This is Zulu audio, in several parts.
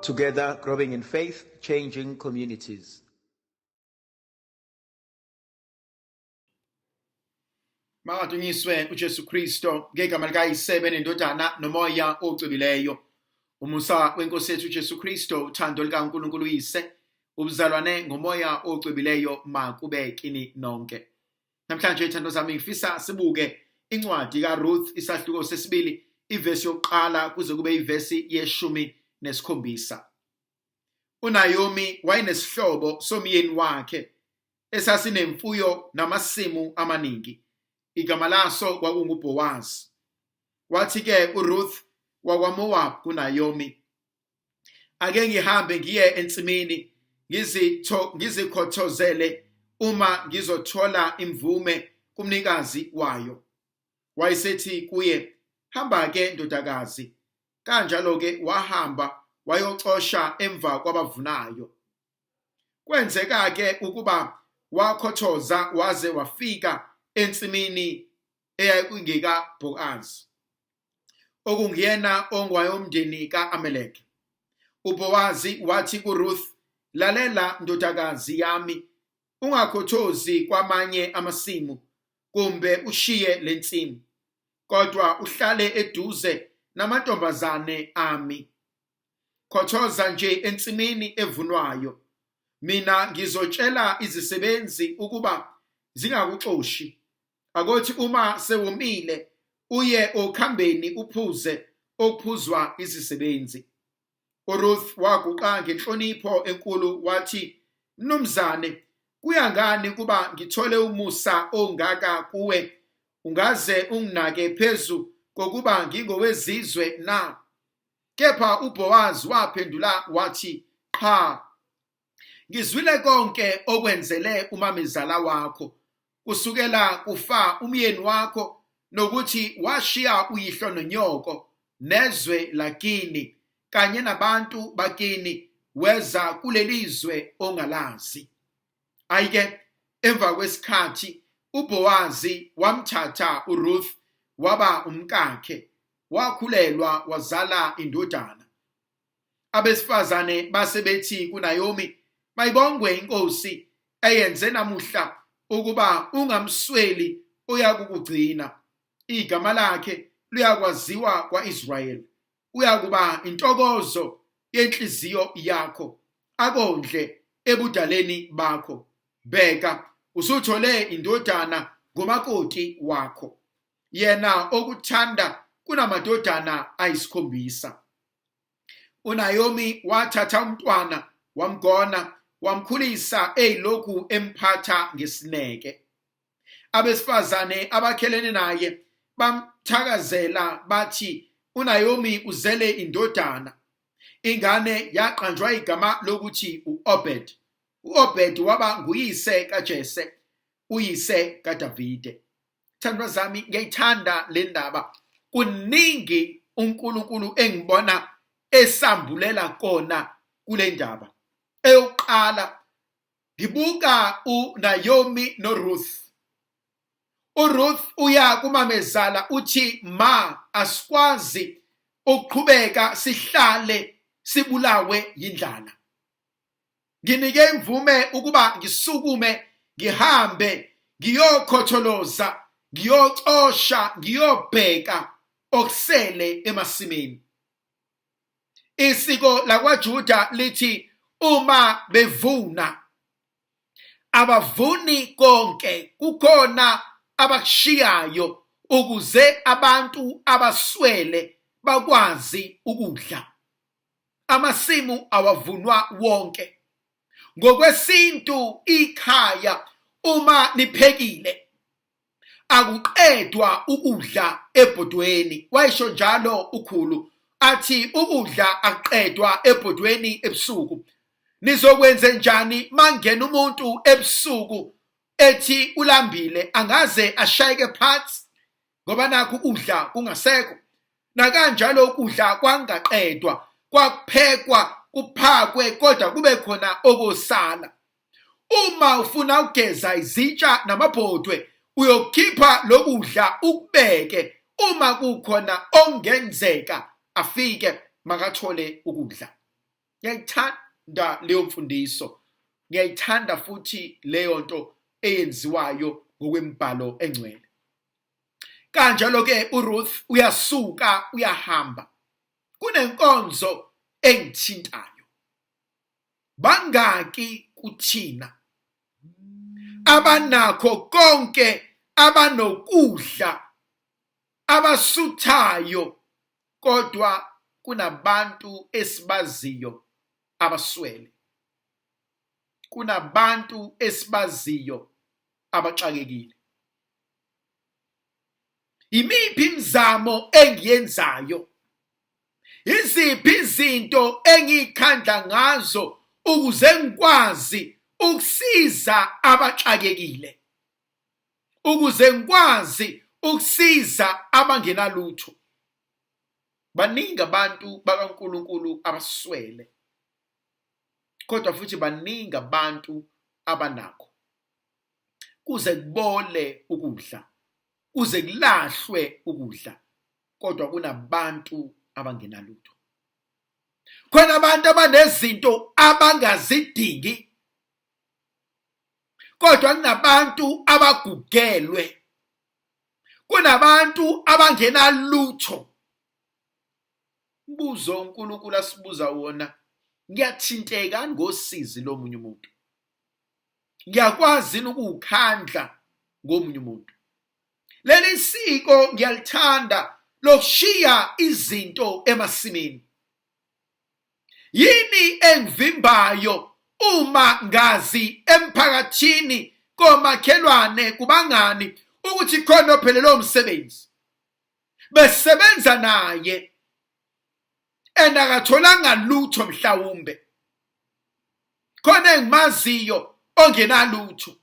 Together, growing in faith, changing communities. Makadunyiswe uJesu Kristo ngegama likaYise benendodana nomoya ocwebileyo. Umusa wenkosi yethu uJesu Kristo, uthando likaNkulunkulu uYise, ubuzalwane ngomoya ocwebileyo makube kini nonke. Namhlanje ithando zami ngifisa sibuke incwadi kaRuth isahluko sesibili ivesi yokuqala kuze kube ivesi yeshumi nesikhombisa. UNaomi wayenesihlobo somyeni wakhe esasinemfuyo namasimu amaningi. Igama laso kwakunguBhowazi. Wathi-ke uRuth wakwaMowabi kuNaomi, ake ngihambe ngiye ensimini ngizikhothozele uma ngizothola imvume kumnikazi wayo. Wayesethi kuye, hamba-ke ndodakazi. Kanjalo-ke wahamba wayocosha emva kwabavunayo. Kwenzeka-ke ukuba wakhothoza waze wafika ensimini eyayingekaBhowazi, okunguyena ongwayomndeni ka-Amaleki. UBhowazi wathi kuRuth, lalela ndodakazi yami, ungakhothozi kwamanye amasimu kumbe ushiye le nsimu, kodwa uhlale eduze namantombazane ami. Khothoza nje ensimini evunwayo. Mina ngizotshela izisebenzi ukuba zingakuxoshi. Akothi uma sewomile uye okhambeni uphuze okuphuzwa izisebenzi. URuth waguqa ngenhlonipho enkulu wathi, Mnumzane, kuya ngani kuba ngithole umusa ongaka kuwe ungaze unginake phezu kokuba ngingowezizwe na? Kepha uBhowazi waphendula wathi, Qha, ngizwile konke okwenzele umamezala wakho kusukela kufa umyeni wakho nokuthi washiya uyihlo nonyoko nezwe lakini kanye nabantu bakini weza kuleli zwe ongalazi. Ayike emva kwesikhathi uBhowazi wamthatha uRuth waba umkakhe wakhulelwa wazala indodana. Abesifazane base bethi kuNayomi, mayibongwe inkosi eyenze namuhla ukuba ungamsweli oyakukugcina. Igama lakhe luyakwaziwa kwa-Israyeli. Uyakuba intokozo yenhliziyo yakho, akondle ebudaleni bakho. Bheka, usuthole indodana ngomakoti wakho, yena okuthanda kunamadodana ayisikhombisa. UNaomi wathatha umntwana wamgona wamkhulisa eyilokhu emphatha ngesineke. Abesifazane abakhelene naye bamthakazela bathi uNaomi uzele indodana. Ingane yaqanjwa igama lokuthi uObed. UObed waba nguyise kaJese, uyise kaDavide. Thandwa zami, ngiyayithanda le ndaba. Kuningi uNkulunkulu engibona esambulela kona kule ndaba. Eyokuqala ngibuka uNaomi noRuth. URuth uya kumamezala uthi ma asikwazi ukuqhubeka sihlale sibulawe yindlala. Nginike imvume ukuba ngisukume ngihambe ngiyokhotholoza ngiyocosha ngiyobheka okusele emasimini. Isiko lakwaJuda lithi uma bevuna abavuni konke, kukhona abakushiyayo ukuze abantu abaswele bakwazi ukudla. Amasimu awavunwa wonke. Ngokwesintu ikhaya uma niphekile akuqedwa ukudla ebhodweni, wayesho njalo ukhulu, athi ukudla akuqedwa ebhodweni ebusuku. Nizokwenze njani mangena umuntu ebusuku ethi ulambile, angaze ashayeke phansi ngoba nakho ukudla kungasekho. Nakanjalo ukudla kwangaqedwa, kwakuphekwa kuphakwe kodwa kube khona okosala. Uma ufuna ukugeza izitsha namabhodwe uyokhipha lokudla ukubeke, uma kukhona ongenzeka afike makathole ukudla. Ngiyayithanda leyo mfundiso, ngiyayithanda futhi leyo nto eyenziwayo ngokwemibhalo engcwele. Kanjalo ke uRuth uyasuka uyahamba. Kunenkonzo engithintayo. Bangaki kuthina abanakho konke, abanokudla, abasuthayo, kodwa kunabantu esibaziyo abaswele, kunabantu esibaziyo abaxakekile? Imiphi imizamo engiyenzayo? Iziphi izinto engikhandla ngazo ukuze ngikwazi ukusiza abaxakekile, ukuze ngikwazi ukusiza abangenalutho? Baningi abantu bakaNkuluNkulu abaswele, kodwa futhi baningi abantu abanakho. Kuze kubole ukudla, kuze kulahlwe ukudla, kodwa kunabantu abangenalutho. Khona abantu abanezinto abangazidingi, kodwa kunabantu abagugelwe, kunabantu abangenalutho. Umbuzo uNkulunkulu asibuza wona, ngiyathinteka ngosizi lomunye umuntu? Ngiyakwazi ukukhandla ngomunye umuntu? Leli siko ngiyalithanda lokushiya izinto emasimini. Yini engivimbayo uma ngazi emphakathini, komakhelwane, kubangani, ukuthi khona ophelelwe umsebenzi, besebenza naye, and akatholanga lutho? Mhlawumbe khona engimaziyo ongenalutho,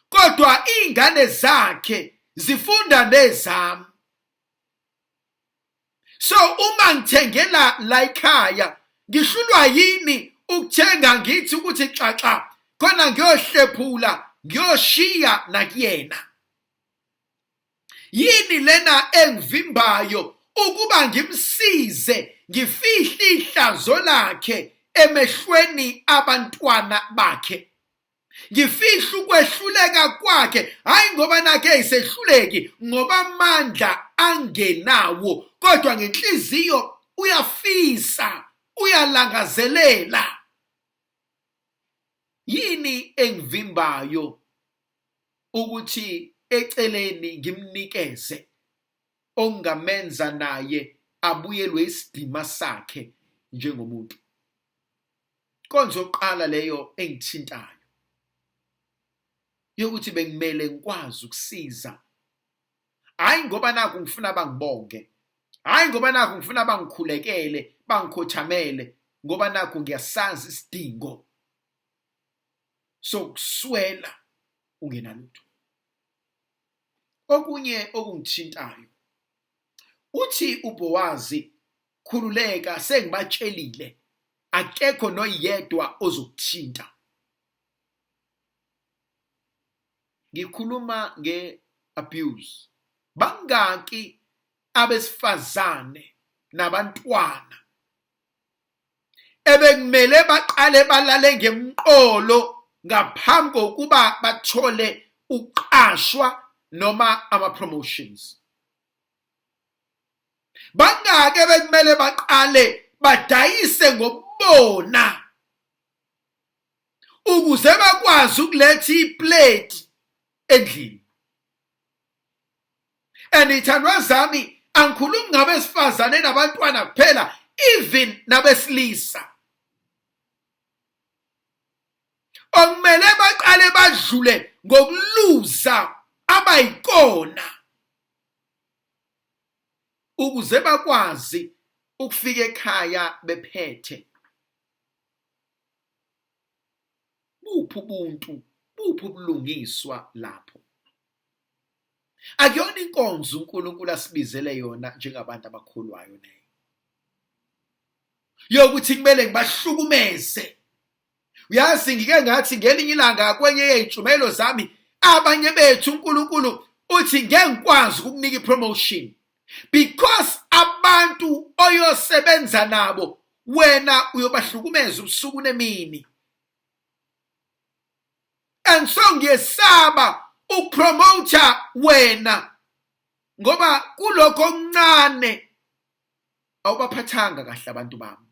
kodwa iy'ngane zakhe zifunda nezami. So uma ngithengela la ekhaya, ngihlulwa yini ukuthenga, ngithi ukuthi xaxa khona ngiyohlephula, ngiyoshiya nakuyena? Yini lena engivimbayo ukuba ngimsize, ngifihle ihlazo lakhe emehlweni abantwana bakhe, ngifihle ukwehluleka kwakhe? Hayi ngoba nakhe eyisehluleki, ngoba amandla angenawo, kodwa ngenhliziyo uyafisa, uyalangazelela. Yini engivimbayo ukuthi eceleni ngimnikeze okungamenza naye abuyelwe isidima sakhe njengomuntu? Inkonzo yokuqala leyo engithintayo, yokuthi bengimele ngikwazi ukusiza, hhayi ngoba nakhu ngifuna bangibonge, hhayi ngoba nakhu ngifuna bangikhulekele, bangikhothamele, ngoba nakhu ngiyasazi isidingo sokuswela ungenalutho. Okunye okungithintayo, uthi uBhowazi, "Khululeka, sengibatshelile, akekho noyedwa ozokuthinta." Ngikhuluma nge-abuse. Bangaki abesifazane nabantwana ebekumele baqale balale ngemqolo ngaphambi kokuba bathole ukuqashwa noma ama-promotions? Bangake bekumele baqale badayise ngokubona ukuze bakwazi ukuletha iplate endlini? And ithandwa zami, angikhulumi ngabesifazane nabantwana kuphela, even nabesilisa okumele baqale badlule ngokuluza abayikona ukuze bakwazi ukufika ekhaya bephethe. Buphi ubuntu? Buphi ubulungiswa lapho? Akuyona inkonzo uNkulunkulu asibizele yona njengabantu abakholwayo leyo, yokuthi kumele ngibahlukumeze. Uyazi, ngike ngathi ngelinye ilanga kwenye yey'ntshumelo zami, abanye bethu uNkulunkulu uthi ngeke ngikwazi ukukunika i-promotion because abantu oyosebenza nabo. Wena uyobahlukumeza ubusuku nemini. And so ngiyesaba ukupromota wena ngoba kulokho okuncane awubaphathanga kahle abantu bami.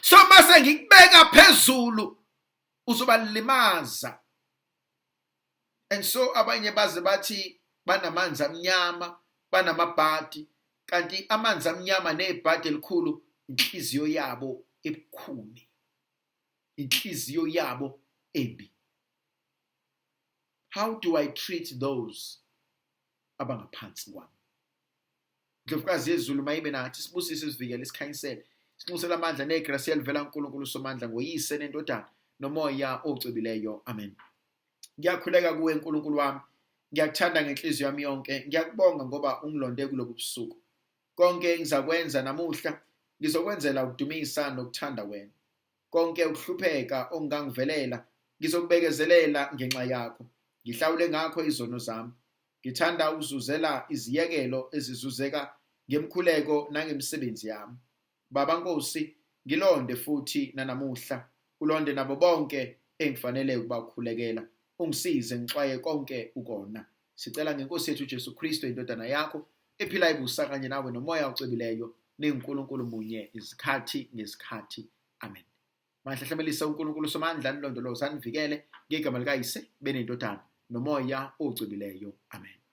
So mase ngikubeka phezulu uzobalimaza. And so abanye baze bathi banamanzi amnyama, banamabhadi, kanti amanzi amnyama nebhadi elikhulu inhliziyo yabo ebukhuni, inhliziyo yabo embi. How do I treat those abangaphansi kwami? Ndlovukazi yezulu mayibe nathi, sibusise, sivikele, sikhanyisele, sinxusele amandla negrasi elivela kuNkulunkulu Somandla, ngoYise neNdodana noMoya ocwebileyo. Amen. Ngiyakhuleka kuwe Nkulunkulu wami, ngiyakuthanda ngenhliziyo yami yonke, ngiyakubonga ngoba ungilonde kulobu busuku. Konke engizakwenza namuhla ngizokwenzela ukudumisa nokuthanda wena. Konke ukuhlupheka okungangivelela ngizokubekezelela ngenxa yakho, ngihlawule ngakho izono zami. Ngithanda ukuzuzela iziyekelo ezizuzeka ngemkhuleko nangemisebenzi yami. Baba Nkosi, ngilonde futhi nanamuhla, ulonde nabo bonke engifanele ukubakhulekela. Ungisize ngixwaye konke ukona. Sicela ngeNkosi yethu uJesu Kristu, iNdodana yakho, ephila ibusa kanye nawe noMoya ocwebileyo, ninguNkulunkulu munye izikhathi ngezikhathi. Amen. Mahlahlamelisa uNkulunkulu Somandla anilondoloze anivikele ngegama likaYise benendodana noMoya ocwebileyo. Amen.